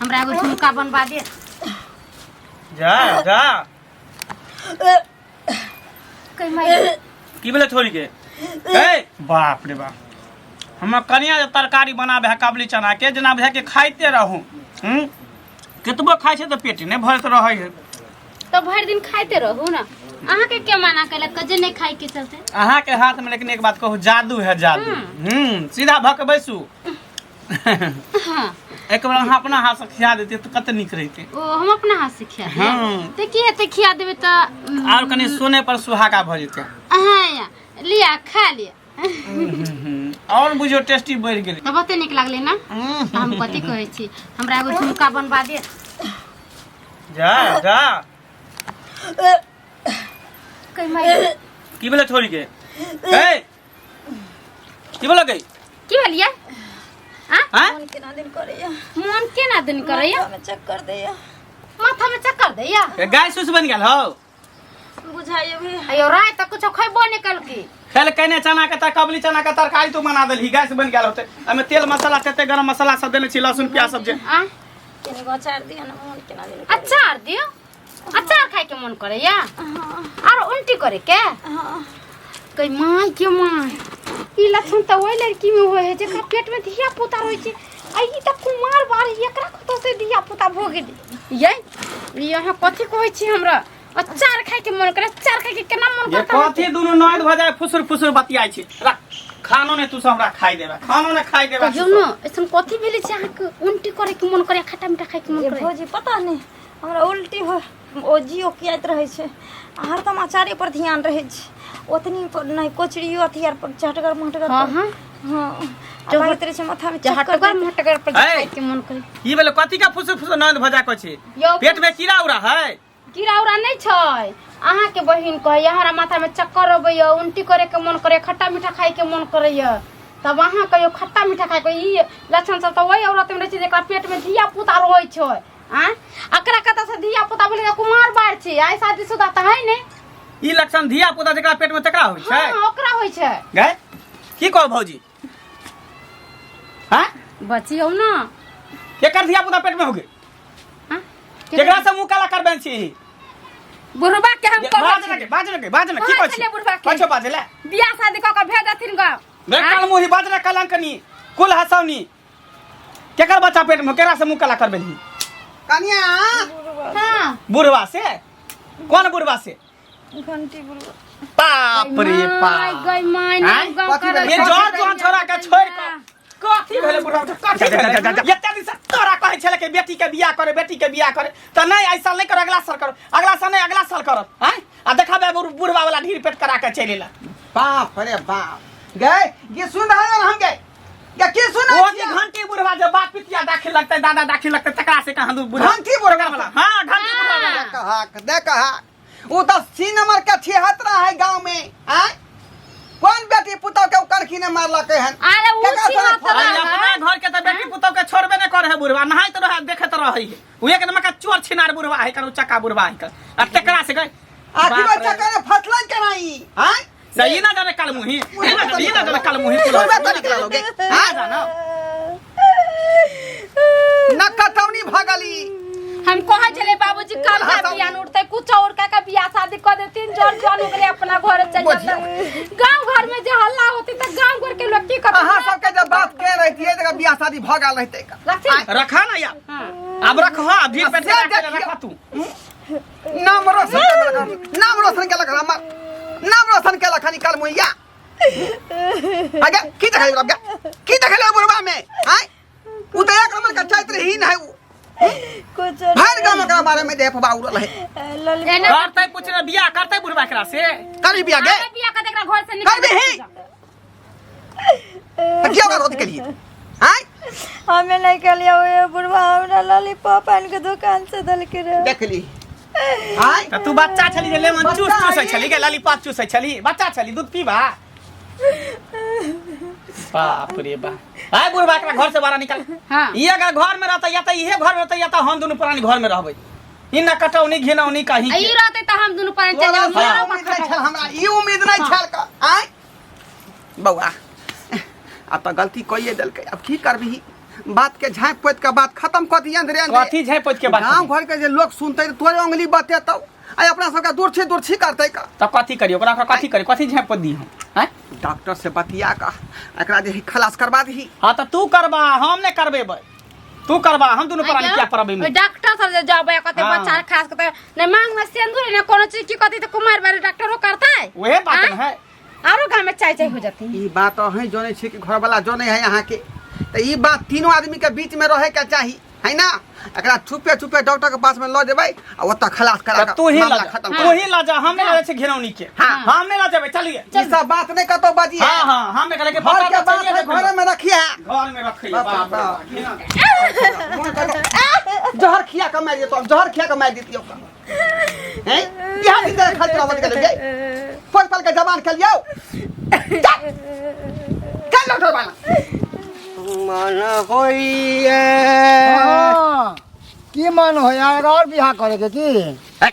हमरा एगो झुमका बनवा दे। जा जा। कहि माय। की भेलै छोरी के? ए बाप रे बाप, हमर कनिया जे तरकारी बनाबे है काबुली चना के, जेना बुझाय के खाइते रहू। कतबो खाइ छै तऽ पेट नहि भरैत रहै है। तो भरि दिन खाइते रहू ना, अहाँ के के मना केलक जे नहीं खाए के चलते? अहाँ के हाथ में लेकिन एक बात कहू, जादू है जादू। सीधा भऽ के बैसू। हाँ। एक बार अहाँ अपना हाथ से खिया देते तऽ कते नीक रहिते। ओ हम अपना हाथ से खिया देबै? हाँ। तऽ की हेतै खिया देबै तऽ? आर कनि सोने पर सुहागा भऽ जेतै। अहाँ या लिया खा लिया। और बुझियौ टेस्टी बढ़ि गेलै। तऽ बहुते नीक लागलै ना? तऽ हम कथी कहै छी, हमरा एगो झुमका बनवा दे। जा जा। कहि माय। की भेलै छोरी के? ए की भेलै गई? की भेलियै? आँय? मन केना दिन करैया। मन केना दिन करैया? माथा में चक्कर दैया। माथा में चक्कर दैया? ए, गाय सुस बनि गेल हौ। बुझाइए भी। अयो राति तक कुछो खैबो नहि कलकी। खेल केने चना के काबुली चना के तरकारी तू बना देलही, गैस बनि गेल होते। एहिमे तेल मसाला तते गरम मसाला सब देने छी, लहसुन प्याज सब जे। आ कनी अचार दिअ ने, मन केना दिन करैया। अचार दियौ? अचार खाय के मन करैया? हाँ। आर उल्टी करे के? हाँ। कई माय के माय, ई लक्षण तऽ ओहि लड़की में होय है जेकरा पेट में धिया पुता रहै छै। आ ई तऽ कुमार बार एकरा कतौ से धिया पुता भऽ गेलै? ये ई अहाँ कथी कहै छी? हमरा अचार खाय के मन करे, अचार खाय के केना मन ये करता? कथी दुनू नैद भऽ जाय फुसुर फुसुर बतियाइ छी। रख, खानो ने तू सब हमरा खाइ देबे, खानो ने खाइ देबे। कहियौ ने, ऐसन कथी भेलै छै अहाँके उल्टी करे के मन करे, खट्टा मीठा खाय के मन ये करे? भौजी, पता नहीं हमरा उल्टी हो ओ जियो कियाइत रहै छै आ हरदम अचारे पर ध्यान रहै छै, ओतनी पर नहि, कचरियो अथी आर पर चहटगर महटगर हाँ, पर। हाँ। हाँ, आ लागैत रहै छै माथा में चक्कर चहटगर दैत। मोटगर पर ऐ! खाय के मन करे। की भेलै? कथी का फुसुर फुसुर नैद भऽ जाय कहै छी? यौ, पेट में कीड़ा उड़ा है? कीड़ा उड़ा नहि छै। अहाँके बहिन कहैया हमरा माथा में चक्कर अबैया, उल्टी करे के मन करे, खट्टा मीठा खाय के मन करैया। तब अहाँ कहियो खट्टा मीठा खाय के ई लक्षण सब तऽ ओहि औरत में रहै छै जेकरा पेट में धिया पुता रहै छै। आँ एकरा कतऽ से धिया पुता भेलै? कुमार बार छी, आइ शादीशुदा तऽ है नहि। ई लक्षण धिया पुता जेकरा पेट में तकरा होइ छै? हाँ, ओकरा होइ छै। गए की कहू भौजी? हाँ। बचियौ ना। केकर धिया पुता पेट में हो गेल? हाँ? केकरा से मुंह काला करबेन छी? बुढ़बा के हम कहै बाज छी। ना के, बाज ना के, बाज ना। की कहै कहै छी? छलियै बुढ़बा के। कहै छौ बाजै ले। बियाह शादी कऽ के भेज देथिन गाँव। रे काल मुही, बाज ना कलंकनी, कुल हसौनी। केकर बच्चा पेट में? केकरा से मुंह काला करबेन ही? कनिया। हाँ। बुढ़वा से? कौन बुढ़वा से? घंटी बुढ़वा। बाप रे माय बाप। गई माय, नाम आँय? गाँव कथी करल भेलै? ये जर जवान छोरा के छोड़ के कथी भेलै बुढ़वा के? कथी जा, जा, जा, जा, भेलै? जा। एते दिन से तोरा कहै छलै कि बेटी के बियाह करे, बेटी के बियाह करे, तऽ नहि एहि साल नहि कर, अगला साल करो, अगला साल नहि, अगला साल करब। आँय, आ देखबै बुढ़वा वाला ढीर पेट करा के चलि एला। बाप रे बाप, गए ये सुन रहा है हम गए या की सुनै ओ छियै? जे घंटी बुढ़वा जे बाप पितिया दाखिल लगतै, दादा दाखिल लगतै, तकरा से कहाँ दूर बुढ़वा। घंटी बुढ़वा वाला? हाँ, घंटी बुढ़वा वाला। कहा दे कहा, वो तो सी नंबर के छिहत्तरा है गांव में। आय कौन बेटी पुतोह के कड़की ने मारलकै हन? अरे उ केकरा संगे छिहत्तरा अरे है। अपना घर के तो बेटी पुतोह के छोड़बे नहीं करे है बुढ़वा, नहाइत रहे देखत रहे है। उ एक नंबर का चोर छिनार बुढ़वा है कर, उ चक्का बुढ़वा है कर। आ तकरा से गए आखिर बाप रे। बच्चा करे फसलन केना ई? आय से ई ना जाने काल मुही, ई ना जाने, ई ना जाने काल मुही। सुनबे तो निकला लोगे। ना जानो। न कतौनी भगली। हम कहै छलियै बाबूजी कल का हाँ, बियाह उठते कुछ और का का बियाह शादी कर देथिन, जर जन हो गेलै अपना घर चल बुझियौ। जाता। गांव घर में जे हल्ला होती त गांव घर के लोग की करते? अहाँ सबके जब बात के रहतियै तऽ बियाह शादी भऽ गेल रहतै का। रखथिन। रखा ना यार। हाँ। अब रखो, अब ढीर पेट से करा के देखियौ। रखा तू। नाम रोशन केलक, नाम रोशन केलक, हमर नाम रोशन केलक हन निकाल मुइया। आगे की देखै गे? की देखै ले बुढ़वा में? आय उ तऽ एक नंबर के चैत्र ही नहीं उ। कुछ भरि गाम एकरा बारे में देख फबा उड़ल है। ललित। एना करते पूछ रे, बियाह करते बुढ़वा एकरा से? करी बियाह गे? आगे बियाह कर, एकरा घर से निकाल। कर दीही। तऽ किया ओकरा रोध केलियै? आय हमें नहीं कहलिए, वो बुढ़वा हमरा लॉलीपॉप आन के दुकान से देलके रहे। देखली आय। तऽ तू बच्चा छली जे लेमन चूस बच्चा चूसै है। छली गे, लॉलीपॉप चूसै छली? बच्चा छली दूध पीबा? बाप रे बाप। आय बुढ़वा, एकरा घर से बाहर निकाल। हाँ। ई अगर घर में रहतै, या तऽ इहे घर में रहतै या तऽ हम दुनू प्राणी घर में रहबै। ई न कटौनी घिनौनी कहीं आ ई के। रहते त हम दुनू प्राणी चल तोरा जाब। से उम्मीद नहीं छल हमरा, ई उम्मीद नहीं छल का। आय बौआ, आब तऽ गलती कइए देलकै, अब की करबिही? बात के झाँपि पोति के बात खत्म कऽ दिही अंदरे अंदरे। कथी झाँपि पोति के बात गाँव घर के जे लोग सुनते तऽ तोरे उंगली बतेतौ आ अपना सबके दूर छी करतै का। तऽ कथी करी ओकरा, ओकरा कथी करी, कथी झाँपि पोति दी हम आँय? डॉक्टर से बतिया का एकरा जे है खलास करवा दही। हाँ तऽ तू करबा, हम नहि करबेबै, तू करबा, हम दुनू प्राणी क्या परबै में। डॉक्टर सब जे जाबे कते हाँ। बच्चा खास कते नहीं मांग में सिंदूर ने कोनो चीज की कथी त कुमार बारे डॉक्टरो करतै। वहे बात आँय? न है। आरो गांव में चाय चाय हो जाती। ई बात अहीं जनै छी कि घर वाला जनै है अहाँ के, तऽ ई बात तीनों आदमी के बीच में रहे के चाही है ना। एकरा छुपे छुपे डॉक्टर के पास में ल जेबै आ ओतऽ खलास करा तऽ तू ही मामला ल जा, खत्म तू कर। ही ल जा, हम नहीं ल जाइ छी घिनौनी के। हाँ। हम नहीं ल जेबै, चलिए। ई सब बात नहीं कतौ बाजी है। हाँ, हाँ, हम नहीं कहले कि घर पता के तऽ बात चलिए है, जेबै। घरे में रखिए। घर में रखिए, बाप बाप रे रे बाप, घिनौनी। जहर खिया के मारि देतौ, जहर खिया के मारि देतियौ। हैं? यहाँ दिन देख खातिर आवत गेलै गे। पल पल के जवान के लियौ। चल। चल डॉक्टर बाला। मन होइए। हाँ, की मन होइए? एगो और बियाह करे के की? है,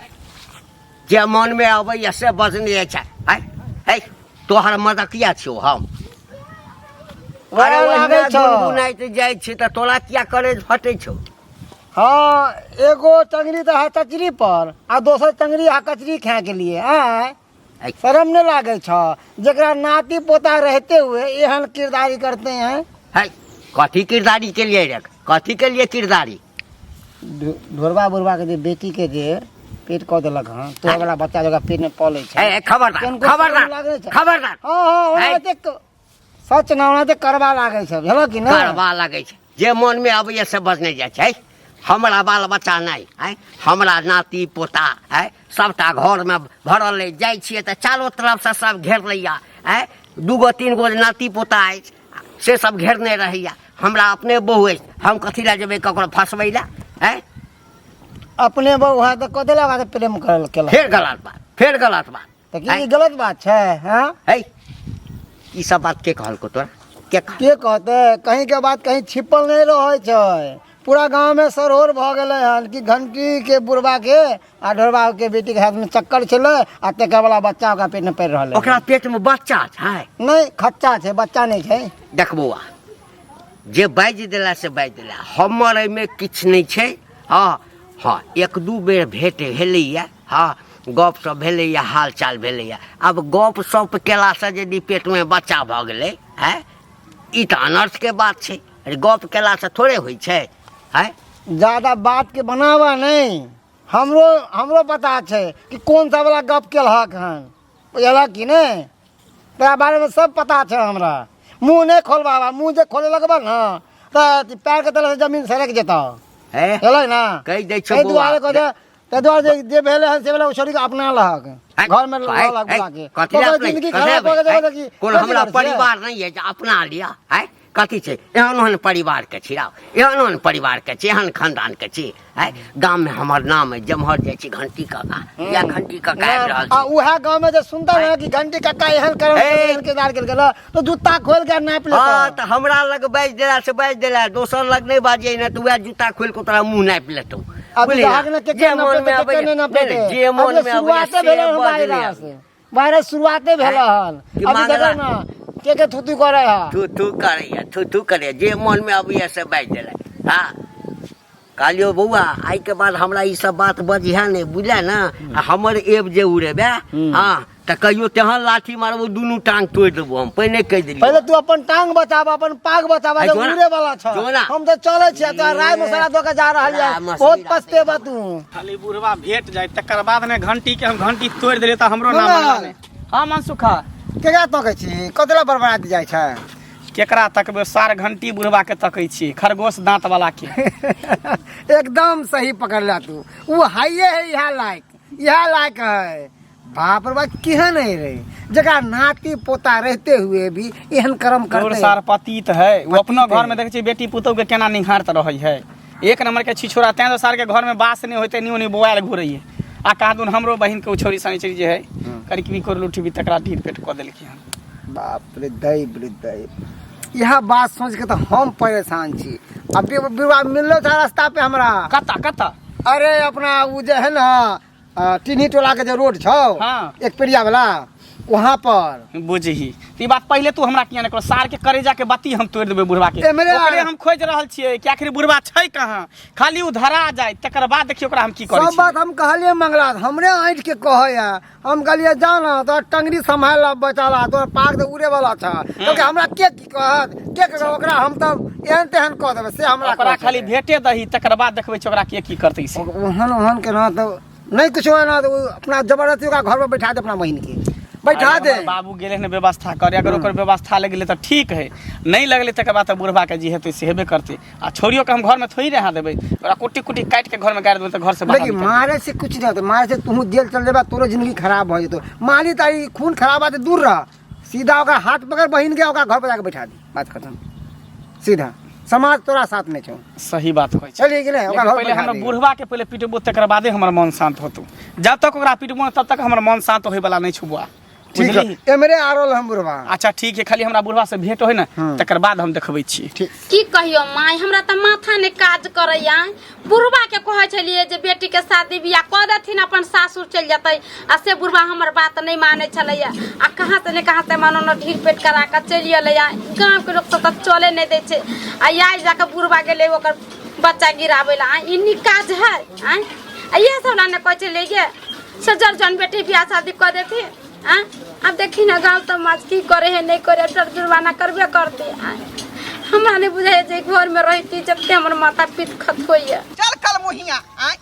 जे मन में अबैया से बजने छै। है, है, तोहर मदकिया छियौ हम। अरे वएह ओहिना लागै छौ। गुनगुनाइत जाइ छी तऽ तोरा किया करेज फटै छौ? हाँ, एगो टंगरी तऽ है चचरी पर आ दोसर टंगरी है कचरी खाए के लिए। आँय, ऐ। शर्म नहीं लागे छौ जकरा नाती पोता रहते हुए एहन किरदारी करते हैं? है, कथी किरदारी के लिए रे? कथी के लिए किरदारी? ढोरबा बुढ़बा के जे बेटी के जे पेट कऽ देलक हन, तोहर वाला बच्चा जकरा पेट में पलै छै। है, खबरदार, कनिको शर्म खबरदार, लागै छै? खबरदार। हाँ, हाँ, है। ओनाहिते सच ना ओनाहिते करबा लागै छै, बुझलऽ कि नहि? करबा लागै छै, जे मन में अबैया से बजने जाइ छै। हमरा बाल बच्चा नहि है, हमरा नाती पोता है, सबटा घर में भरल अछि। जाइ छियै तऽ चारो तरफ से सब घेर लैया है, दूगो तीन गो नाती पोता अछि से सब घेरने रहैया। हमरा अपने बहु अछि, हम कथी लए जेबै ककरो फसबै लए? है, अपने बहु है तऽ कथी लए ओकरा से प्रेम करल केलक? फेर गलत बात, फेर गलत बात। तऽ की ई गलत बात छै? हाँ? है, ई सब बात के कहलको तोरा? के कहलको? के कहते? कहीं के बात कहीं छिपल नहीं रहे छै। पूरा गांव में सरोर भऽ गेलै हन कि घंटी के बुढ़बा के आ ढोरबा के बेटी के हाथ में चक्कर छलै आ तेकर वाला बच्चा ओकरा पेट में पड़ि रहलै। ओकरा पेट में बच्चा छै? नहीं, खच्चा छै, बच्चा नहीं छै। देख बौआ, जे बाजि देला से बाजि देला, हमर एहिमे किछु नहि छै। हँ हँ, एक दू बेर भेंट भेलैया, हँ, गप सप भेलैया, हाल चाल भेलैया। आब गप सप केलासँ यदि पेटमे बच्चा भऽ गेलै, आँय, ई तऽ अनर्थके बात छै। अरे गप केलासँ थोड़े होइ छै? आँय, ज्यादा बात के बनावा नहीं। हमरो हमरो पता छै कि कोन सा वाला गप केलहक हन, बुझलक कि नहि? तोरा बारेमे सब पता छै हमरा। मुँह नहि खोलबाबा, मुँह जे खोले लगबा ने तऽ पैर के तले से जमीन सरक जेतौ। हे, बुझलक ना? कहि दै छौ ताहि बौआ। दुआरे कहै छै, ताहि दुआरे जे जे भेलै हन से भेलै, ओ छोड़िके अपना लहक है, घरमे है, लहक है, बुला के। कथी लए ओकर अपने- जिंदगी कथी खराब लए भऽ गेलै है? कि कोन कथी हमरा करै छियै? परिवार नहि अछि अपना लिअ? है, कथी छै? एहन ओहन परिवारके छी राव, एहन ओहन परिवारके छी, एहन खानदानके छी। है, गाममे हमर नाम अछि, जेम्हर जाइ छी घंटी काका या घंटी काका आबि रहल आ छै। उएह गाँव में जे सुनता ना कि घंटी काका एहन करम हे। एहन किरदार केलकै ना, तो जूता खोल के नापि लेता। हँ, तऽ हमरा लग बाजि देला से बाजि देला, दोसर लग नहि बाजियै ने तऽ उएह जूता खोलि कऽ तोरा मुँह नापि लेतौ। अभी बुझलियै जहाक ने जे केकर मन नापे मे केकर अबैया नहि नापे। नहि, नहि, जे मन अभी मे अबैया शुरुआते से भेलै हन बजले। वायरस, वायरस शुरुआते भेलै हन। कि अभी मांगला- देखो ना के के थुथु करे है, थू थू करैया, थू थू करैया, जे मन मे अबैया से बाजि देला। हँ, कहलियौ बौआ, आइके बाद हमरा ई सब बात बजिहे नहि, बुझले ने? आ हमर एब जे उड़ेबे, हँ, तऽ कहियो तेहन लाठी मारबो दुनू टांग तोड़ि देबो, हम पहिने कहि देलियौ। पहिले तू अपन टांग बचाब, अपन पाग बचाब, है, जे जो ना। उड़े वाला छ। जो ना। हम तऽ चलै छियै, तोरा राय मसाला दऽ के जा रहल राय यऽ, मसला बहुत पछतेबा तू। खाली बुढ़वा भेट जाए तकर बाद ने घंटी के हम घंटी तोड़ि देलियै तऽ हमरो नाम मंगल। अनला नहि। हाँ मनसुखा, केकरा तकै छी? कतरा बड़बड़ाइत जाइ छै? केकरा तकबै सार, घंटी बुढ़वा के तकै छी, खरगोश दांत वाला के। एकदम सही पकड़ला तू, ओ हाइये है, इएह लायक, इएह लायक है। बाप रे बाप, केहन है रे जकरा नाती पोता रहते हुए भी एहन कर्म तोर करते। सार पतित है वो, अपनो पतित घर में है। देखै छी बेटी पुतोह के केना निहारत रहै है, एक नंबर के छिछोरा। तैं तो सार के घर में बास नहीं होते, नी ओनी बोआल घुरैये। आ कहा दुन हमरो बहिन के ओ छौरी सनिचरी जे है करिकबी कर लुठी भी, तकरा ढीर पेट कऽ देलखिन हन। बाप रे दैव रे दैव, इएह बात सोच के तऽ हम परेशान छी। अब विवाह मिललो था रास्ता पे हमरा। कता कता? अरे अपना उ जे है ना टिन्ही टोला के जे रोड छौ, हाँ। एक पेड़िया वाला, वहाँ पर। बुझही त ई बात पहिले तू हमरा किया नहि कहल? सार के करेजा के बत्ती हम तोड़ि देबै बुढ़वा के। एमरे ओकरे हम खोजि रहल छियै कि आखिर बुढ़वा छै कहाँ। खाली ओ धरा जाय तकर बाद देखियौ ओकरा हम की करै सब छी। बात हम कहलियै मंगला, हमरे ऐंठ के कहैया। हम कहलियै जा ना तोरा टंगरी सम्हाल ला बचा ला, तोरा पाग तऽ उड़े वाला छ। कहलकै हमरा के की कहत, के कहत ओकरा, हम तऽ एहन तेहन कऽ देबै से हमरा ओकरा कहै खाली छलै। भेटे दही तकर बाद देखबै छी ओकरा के की करतै से। ओहन ओहन के ना तऽ नहि कुछो एना तऽ ओ अपना जबरदस्ती ओकरा घर पर बैठा दे, अपना बहिन के बैठा अरे दे। हमर बाबू गेलै हन व्यवस्था करे, अगर ओकर व्यवस्था लगलै तऽ ठीक है, नहि लगलै तकर बाद तऽ बुढ़बा के जे हेतै से हेबे करतै। आ छोड़ियो के हम घर में थोड़ी रहा देबै, ओकरा कुट्टी कुट्टी काटि के घर में गाड़ि देबै तऽ घर से बाहर देखी निकालि मारे से कुछ नहीं होता, मारे से तू जेल चल जेबा, तोरो जिंदगी खराब हो जेतो। मारी तारी खून खराब आते दूर रह, सीधा ओकरा हाथ पकड़ बहिन के ओकरा घर पर जाके बैठा दी, बात खत्म। सीधा समाज तोरा साथ में छौ। सही बात होइ छै। चलिए कि नहीं, ओकरा लेकिन घर पहिले बैठा हमरा दी। बुढ़वा के पहिले पिटबो तकर बादे हमर मन शांत होतो। जब तक ओकरा पिटबो तब तक हमर मन शांत होय वाला नहीं छौ बुआ। ठीक है, बुझलिही? एमरे आ रहल हम बुढ़वा। अच्छा ठीक है, खाली हमरा बुढ़वा से भेंट होय ना तकर बाद हम देखबै छी। ठीक। की कहियो माय, हमरा तऽ माथा नहि काज करैया। बुढ़वा के कहै छलियै जे बेटी के शादी बियाह कऽ देथिन, अपन सासुर चलि जेतै, आ से बुढ़वा हमर बात नहि मानै छलैया। आ कहाँ से ने कहाँ से मानो न ढीर पेट करा कऽ चलि एलैया। गाँव के लोक सब तऽ चले नहि दै छै। आ आइ जाकऽ बुढ़वा गेलै ओकर बच्चा गिराबै लए। आँय, ई नीक काज है? आँय, आ इएह सब लए ने कहै छलियै गे से जर जन बेटी बियाह शादी कऽ देथिन। आँय, आब देखी ने गाँव समाज की करे है नहीं करे, डर जुर्माना करबे करते। आँय, हमरा नहीं बुझाइए जे घर में रहती जते हमर माथा पीत खत होइए। चल कल मुहिया आँय,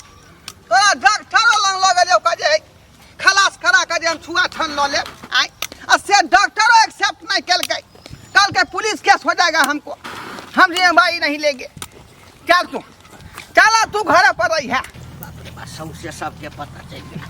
तोरा डॉक्टरो लग लऽ गेलियौ कहे जे खलास करा के जे हम छुआ छन लऽ लेब। आँय, आ से डॉक्टरो एक्सेप्ट नहीं केलकै, कहलकै पुलिस केस हो जाएगा हमको, हम जिम्मेवारी नहीं लेंगे। चल तू, चल तू घरे पर रही है। सौंसे सबके पता चलि गेल।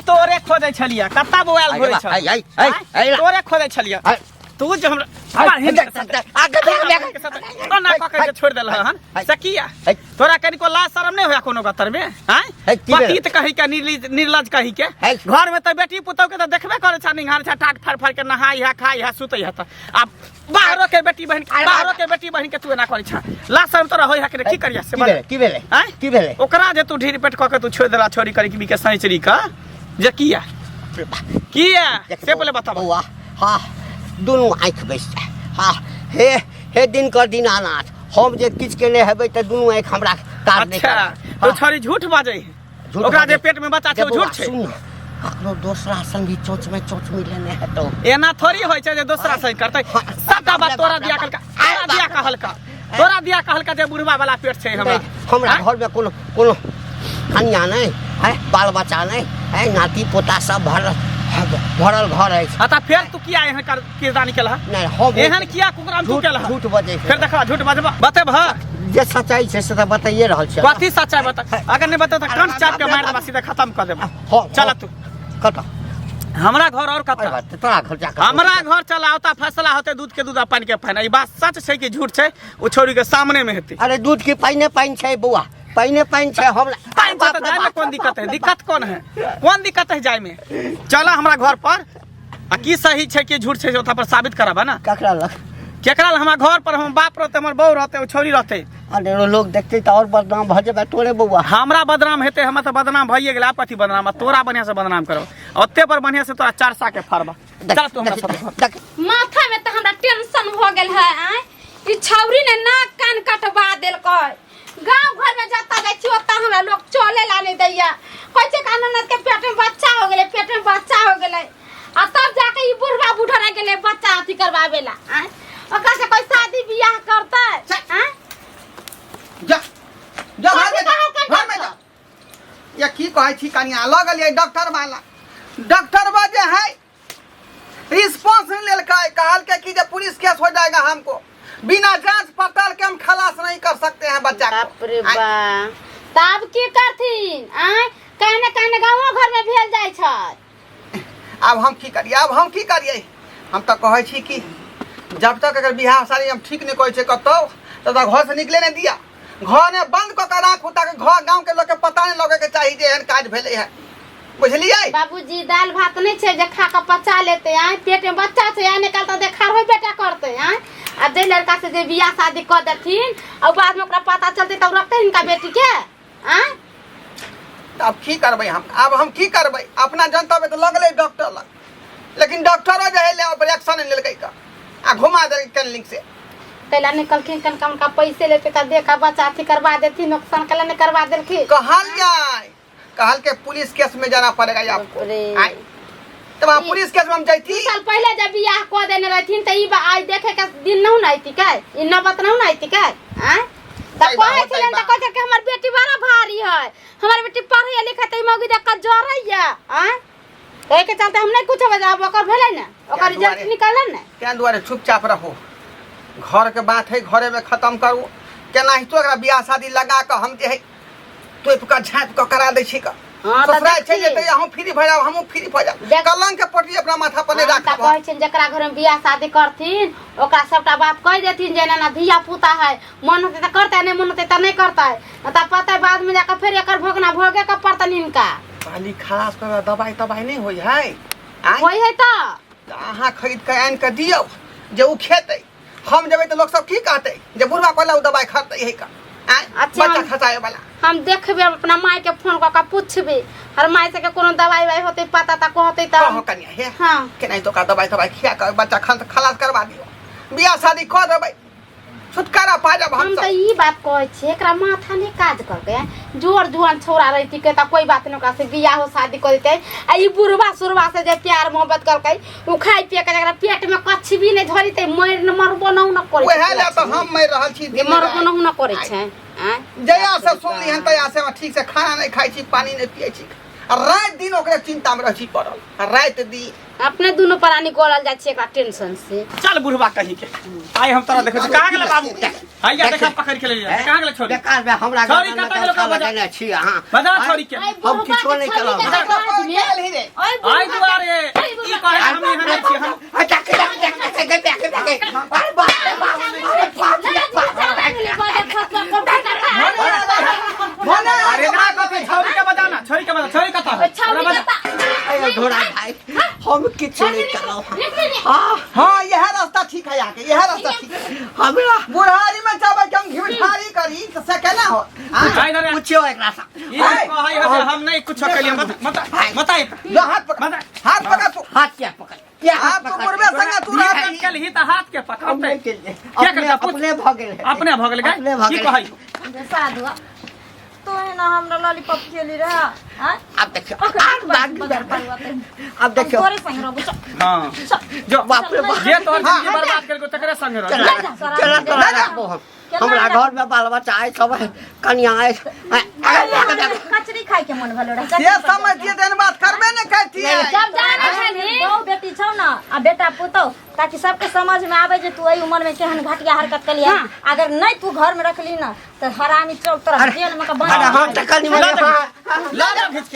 तोरे खोजै छलियै कत्ता बौआयल घुरै छल। आइ, आइ, आइ, आइ, तोरे खोजै छलियै आइ। तू जे हमरा हमरा हिनकर साथे- आगे देख, हमरा हिनकर साथे ओना कऽ के जे छोड़ि देलह हन से किया? है। तोरा कनिको लाज शरम नहि होया कोनो गतर में? आँय? है, की भेल? पतित कही के निर्लज कही के। है। घर में तऽ बेटी पुतहु के तऽ देखबे करै छा, निहार छा, टाट फाड़ फाड़ के नहाय है, खाय है, सुतै है तऽ। आब बाहरो के बेटी बहिन, बाहरो के बेटी बहिन के तू एना करै छा। लाज शरम तोरा होय है कि नहि? की करिया से की भेलै? की भेलै? आँय? की भेलै? ओकरा जे तू ढीर पेट कऽ के तू छोड़ि देला छोड़ी करी के सैचरी का जे किया? किया? से पहिले बताबऽ। बौआ, हाँ, दुनू आँखि बैस जाय। हाँ, हे हे दिनकर दीनानाथ, हम जे किछु केने हेबै तऽ दुनू आँखि हमरा काज नहि अच्छा, करत। तो छड़ी झूठ बाजै है। झूठ ओकरा जे बाजै। पेट में बच्चा छै ओ बौआ, झूठ छै। सुन ने, ककरो दोसरा संगी चोच में चोच मिलेने हेतौ। एना थोड़ी होइ छै जे दोसरा सही करतै। हाँ, सबटा बात तोरा दिया कहलका, तोरा दिया कहलका, तोरा दिया कहलका जे बुढ़वा वाला पेट छै हमरा। नहि, हमरा आँय? घर में कोनो कोनो कन्या नहि है, बाल बच्चा नहि है, नाती पोता सब भरल भरल घर अछि। हाँ, तऽ फेर तू किया एहन किरदानी केलह? नहि, हम एहन किया कुकराम तू झूठ केलह? झूठ बजै छै। फेर देखा झूठ बजबा बतेब। हाँ, जे सच्चाई छै से तऽ बताइए रहल छियै। कथी सच्चाई बता? अगर नहीं बता तऽ कंठ चाप के मारि देबा, सीधा खत्म कऽ देबा। हाँ, चल हाँ। तू कतऽ? हमरा घर और कतऽ? अरे बाप, तोरा घर जाके हमरा घर चल आवता, फैसला होते दूध के दूध आ पानि के पानि। ई बात सच छै कि झूठ छै ओ छोरी के सामने में हेतै। अरे दूध के पाइने पानि छै बौआ, पाइने पानि छै। हमरा पानि छै तऽ जाय में कोन दिक्कत है? दिक्कत कोन है? कोन दिक्कत है जाय में? चल हमरा घर पर आ की सही छै की झूठ छै ओतऽ पर साबित करब ना। ककरा लग? केकरा लग? हमरा घर पर हमर बाप रहते, हमर बहू रहते, ओ छौरी रहते। अरे लोग देखते तऽ और बदनाम भऽ जेबै तोरे बौआ। हमरा बदनाम हेतै? हमरा तऽ बदनाम भइए गेलै, आब कथी बदनाम? आ तोरा बढ़िआँ से बदनाम करब, ओते पर बढ़िआँ से तोरा चार सा के फाड़बा। चल तू हमरा साथे घर। देख, माथा में तऽ हमरा टेंशन भऽ गेल है। आँय, ई छौरी ने नाक कान कटवा देलकै। गांव घर में जतऽ जाइ छी ओतऽ हमरा लोग चले ला नहीं दैया। कहै छै कि ननद के पेट में बच्चा हो गेलै, पेट में बच्चा हो गेलै, आ तब जाके ई बुढ़वा बुढ़रा गेलै बच्चा अथी करवावे ला। आँय, ओकरा से कोई शादी बियाह करतै? आँय, जा जा घर में जा, कथी कहलकै घर में जा। या की कहै छी कनिया, लऽ गेलियै डॉक्टर वाला, डॉक्टर जे है रिस्पॉन्स नहीं लेलकै, कहलकै कि जे पुलिस केस हो जाएगा हमको, बिना जांच पड़ताल के हम खलास नहीं कर सकते हैं बच्चा को। बाप रे बा, तब की करथिन? आँय, कहने कहने गाँवो घर में भेल जाइ छै। आब हम की करिए, आब हम की करिए? हम तऽ कहै छी कि जब तक अगर बियाह शादी हम ठीक नहीं कहै छै कतौ, तब तक घर से निकले नहीं दिया, घर में बंद कऽ के राखू, ताकि घर गाँव के लोग के पता नहीं लगे के चाही जे एहन काज भेलै है, बुझलियै? बाबूजी दाल भात नहीं छै जे खा के पचा लेते। आँय, पेट में बच्चा छै, आइ निकाल तऽ देखार होय बेटा करते। आँय, आ जे लड़का से जे बियाह शादी कऽ देथिन आ बाद में ओकरा पता चलते तब रखते हिनका बेटी के? आँय, तऽ आब की करबै हम? आब हम की करबै? अपना जनतब तऽ लगलै डॉक्टर लग, लेकिन डॉक्टरो जे है ले ओकर एक्शन नहि लेलकै का आ घुमा देलकै क्लिनिक से। कैला निकलखिन कनका उनका पैसे लेते त देखा बच्चा अथी करवा देथिन, नुकसान कैला नहीं करवा देलखिन। कहल जाए कहल के पुलिस केस में जाना पड़ेगा ये आपको। रे। आए तब आप पुलिस केस में हम जैती। 2 साल पहले जब बियाह कऽ देने रहथिन त ई आइ देखे के दिन नहु न अइती कै, ई नौबत नहु न अइती कै। आँय त सही बात, कहै सही छलनि त बात। कहै छल कि हमर बेटी बड़ा भारी है, हमर बेटी पढ़ैया लिखै त ई मौगी देख कऽ जरैया। आँय तऽ एहिके चलते हम नहि कुछ बजाब, ओकर भेलै ने ओकर क्या रिजल्ट दुआरे? निकलल ने। तें दुआरे चुपचाप रहू, घर के बात है घरे में खत्म करू। केनाहितो एकरा बियाह शादी लगा कऽ हम जे है तोपि कऽ झाँपि कऽ करा दै छी कऽ। हाँ, तऽ ससुराल चलि देखी। जेतै, अहूँ फ्री भऽ जायब, हमहूँ फ्री भऽ जायब। कलंक के पटरी अपना माथा पर नहि हम तऽ राखब। कहै छियनि जकरा घरमे बियाह शादी करथिन ओकरा सबटा बात कहि देथिन जे एना एना धिया पुता है, मन होतै तऽ करतै, नहि मन होतै तऽ नहि करतै, नहि तऽ पता बादमे जाकऽ फेर एकर भोगना भोगे के पड़तनि हिनका। कहली खरास कर दवाई तवाई नहि होइ है? आँय? होइ है तऽ तऽ अहाँ खरीद कऽ आनि कऽ दियौ जे ओ खेतै। हम जेबै तऽ लोक सब की कहतै जे बुढ़वा कहला ओ दवाइ खरीदतै है का? आँय? अच्छा, बच्चा खसाए वाला। हम देखबै, हम अपना माय के फोन कऽ के पूछबै, हर माय से के कोनो दवाई why होतै पता तऽ कहतै तऽ। कहो कनिया हे। हाँ। केनाहितो ओकरा दवाई तवाई खिया कऽ बच्चा खलास करवा दियौ, बियाह शादी कऽ देबै, छुटकारा पा जाब हम हम सब। तऽ ई बात कहै छियै, एकरा माथा नहि काज करतै। जोर जुआन छौड़ा रहिती के तऽ कोई बात नहि, ओकरा से बियाहो शादी कऽ देतै। आ ई बुढ़वा सुरवा से जे प्यार मोहब्बत करकै, ओ खाइ पिए के जकरा पेट में कच्छ भी नहि धरितै, मरि न मरबो नहु न करै वएह लए तऽ हम मरि रहल छी जे दिन मरबो राति। नहु न करै छै। आँय? जहिया से सुनली हन तहिया से हम ठीक से खाना नहि खाइ छी, पानी नहि पियै छी, आ राति दिन ओकरे चिंता में रहै छी पड़ल, आ राति दिन अपने दुनू प्राणी गलल जाइ छियै एकरा टेंशन से। चल बुढ़वा कहीं के, आइ हम तोरा देखै छी। कहाँ गेलै बाबू? हैया देखा, पकड़ के ले जा। कहाँ गेलै छोरी? बेकार में हमरा छोरी घर में कतऽ गेलो? खाना बजा। देने छी अहाँ। बजा छोरी के। हम किछो नहि केलहुँ। आइ दुआरे ई कहै हम यहाँ नहि छी हम। अच्छा, के देख, देख, देख, देख, देख, देख, देख। अरे बाप रे बाप, अरे बाप रे बाप। अरे ना कथी, छोरी के बजा ना, छोरी के बजा, छोरी कतऽ है? ओकरा बजा। अरे धोरा भाई, हम किछु नहि केलहुँ। हाँ, हाँ, यह रास्ता ठीक है आके, यह रास्ता ठीक है। हमरा बुढ़ारी में चाहबै कि हम घिठारी करी तऽ से केना हो? आँय? आइ धरे। पूछियो एकरा से। ई कहै है जे हम नहि कुछो केलियै। मत मत मत आइ। लो हाथ पकड़, मत हाथ पकड़ तू। हाथ क्या पकड़, क्या हाथ हाथ तू पकड़? बुढ़बे संगे तू ई रह। हाथ केलही तऽ हाथ के हम पकड़तै। नहि केलियै। क्या अपने करता? पूछ। अपने भऽ गेल है। अपने भऽ गेल अपने भऽ की गेल। कहै? साधु तो है ना हमरा लॉलीपॉप खेली रहा। आँय? आब देखियौ, आब बाग आब देखियौ। तोरे संग रहबो, चल। हाँ जो। बाप रे बाप। जे तोहर जिंदगी बर्बाद केलको तकरे संगे रह। केना केना तोरा राखबो हम? हमरा घर में बाल बच्चा आइ सब है, कनिया आइ। कचरी खाय के मन भेलो रहे। से समझिए तेहन बात करबे ने करतियै। जब जाने छली बहु बेटी छौ ना आ बेटा पुतौ, ताकि सबके समझ में आवे जे तू एहि उम्र में केहन घटिया हरकत कलिया। हाँ। अगर नहीं तू घर में रखली ना तो हरामी चल तोरा जेल में के बंद अरे हम तऽ कनि मनि, हाँ, ला।